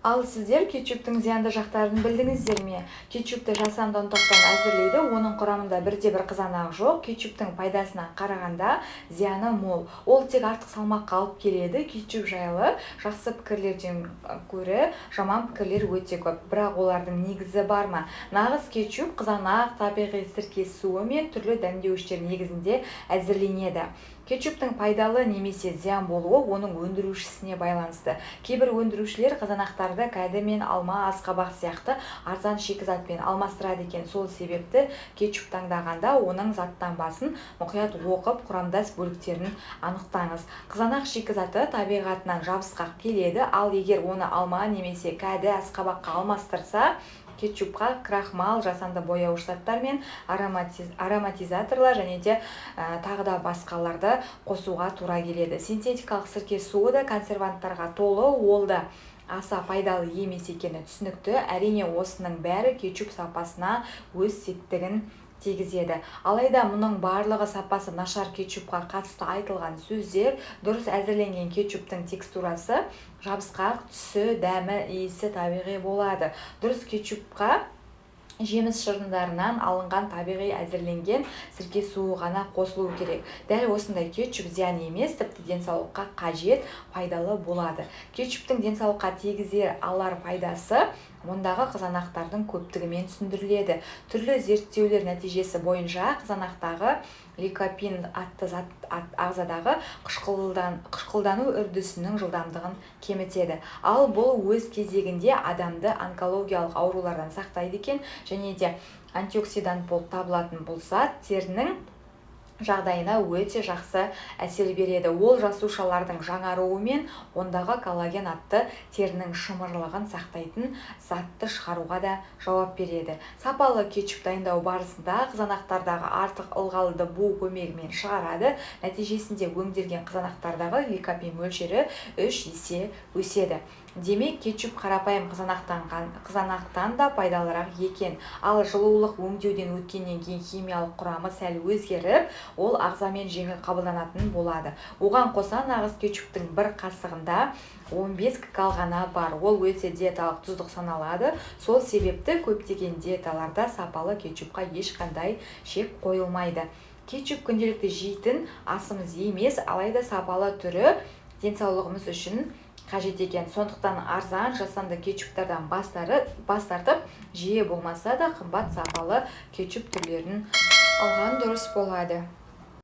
Ал сіздер кетчуптің зиянды жақтарын білдіңіздер ме? Кетчупті жасанды ұнтақтан әзірлейді, оның құрамында бірде-бір қызанақ жоқ. Кетчуптің пайдасына қарағанда зияны мол. Ол тек артық салмаққа алып келеді. Кетчуп жайлы жақсы пікірлерден гөрі жаман пікірлер өте көп. Бірақ олардың негізі бар ма? Нағыз кетчуп қызанақ, табиғи сірке суы мен түрлі дәмдеуіштер негізінде әзірленеді. Кетчуптің пайдалы немесе зиян болуы оның өндірушісіне байланысты. Кейбір өндірушілер қызанақтарды кәді мен алма, асқабақ сияқты арзан шикізатпен алмастырады екен. Сол себепті кетчуп таңдағанда оның заттанбасын мұқият оқып, құрамдас бөліктерін анықтаңыз. Қызанақ шикізаты табиғатынан жабысқақ келеді, ал егер оны алма немесе кәді, асқабаққа алмастырса, кетчупқа крахмал, жасанды бояуыш заттар мен ароматизаторлар және де тағы да басқаларды қосуға тура келеді. Синтетикалық сірке суы да консерванттарға толы, ол да аса пайдалы емес екені түсінікті. Әрине, осының бәрі кетчуп сапасына өз септігін тигізеді. Алайда мұның барлығы сапасы нашар кетчупқа қатысты айтылған сөздер. Дұрыс әзірленген кетчуптың текстурасы жабысқақ, түсі, дәмі, иісі табиғи болады. Дұрыс кетчупқа жеміс шырындарынан алынған табиғи әзірленген сірке суы ғана қосылуы керек. Дәл осындай кетчуп зиян емес, тіпті денсаулыққа қажет, пайдалы болады. Кетчуптің денсаулыққа тигізе алар пайдасы ондағы қызанақтардың көптігімен түсіндіріледі. Түрлі зерттеулер нәтижесі бойынша, қызанақтағы ликопин атты зат ағзадағы қышқылдану үрдісінің жылдамдығын кемітеді. Ал бұл өз кезегінде адамды онкологиялық аурулардан сақтайды екен. Және де антиоксидант болып табылатын бұл зат терінің жағдайына өте жақсы әсер береді. Ол жасушалардың жаңаруы мен ондағы коллаген атты терінің шымырлығын сақтайтын затты шығаруға да жауап береді. Сапалы кетчуп дайындау барысында қызанақтардағы артық ылғалды бу көмегімен шығарады. Нәтижесінде өңделген қызанақтардағы ликопин мөлшері 3 есе өседі. Демек, кетчуп қарапайым қызанақтан да пайдалырақ екен. Ал жылулық өңдеуден өткеннен кейін химиялық құрамы сәл өзгеріп, ол ағзамен жеңіл қабылданатын болады. Оған қоса, нағыз кетчуптің бір қасығында 15 ккал ғана бар. Ол өте диеталық тұздық саналады. Сол себепті көптеген диеталарда сапалы кетчупқа ешқандай шек қойылмайды. Кетчуп күнделікті жейтін асымыз емес, алайда сапалы түрі денсаулығымыз үшін қажет екен. Сондықтан арзан жасанды кетчуптардан бас тартып, жиі болмаса да қымбат, сапалы кетчуп түрлерін алған дұрыс болады.